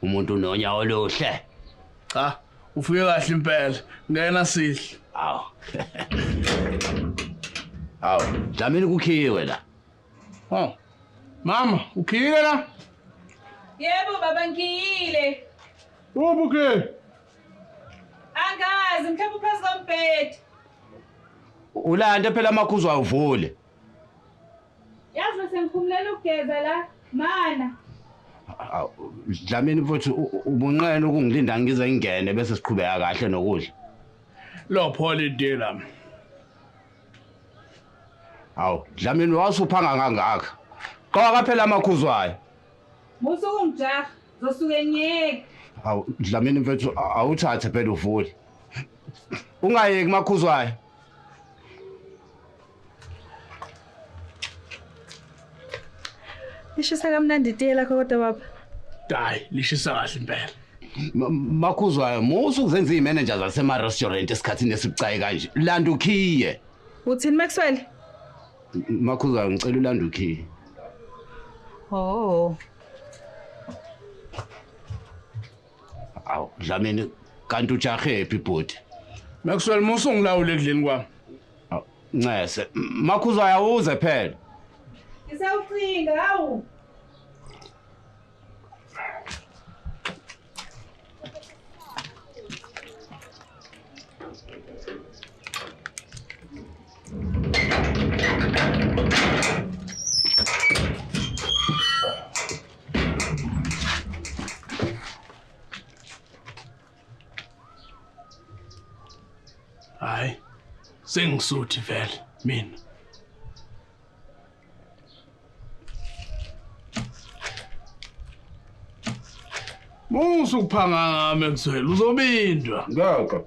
Umuntu unonyawo oluhle. Cha, ufike kahle impela. Ngena sihle. Awu. Awu, Dlamini kukhiwe la. Oh. Mama, ukhiyile la? Yebo baba ngiyile. Uphi ukhiye? Angazi mhlawumbe uphezu kombhede. Ulande phela amakhuzwa uvule. Yazi bese ngiphumulela ukugeza la. Mana. Awu, Dlamini mfowethu ubunqena ukungilinda ngize ngingene bese siqhubeka kahle nokudla. Lo holiday lami. Awu, Dlamini wasuphanga kangaka. Qoka phela amakhuzwayo. Musa ukungijaha. Zosuke ngiyeke. Awu, Dlamini mfethu awuthathe phela uvule. Ungayeki makhuzwayo. Lishisa kamnandi itiye lakho kodwa baba. Hayi, lishisa kahle impela. Makhuzwayo musu kuzenza iy'manager zasema-restaurant esikhathini esibucayi kanje. Landa ukhiye. Uthini Maxwell? Makhuzwayo ngicela ulanda ukhiye. Oh. Awu Dlamini kanti ujahephi bhuti? Maxwell musu ngilawule ekudleni kwami. Awu, Ncese. Makhuzwayo awuze phela. Ngisawucinga hawu. Hayi. Sengisuthi vele mina. Musa ukuphanga ngami ekuzwela uzobindwa. Ngeke.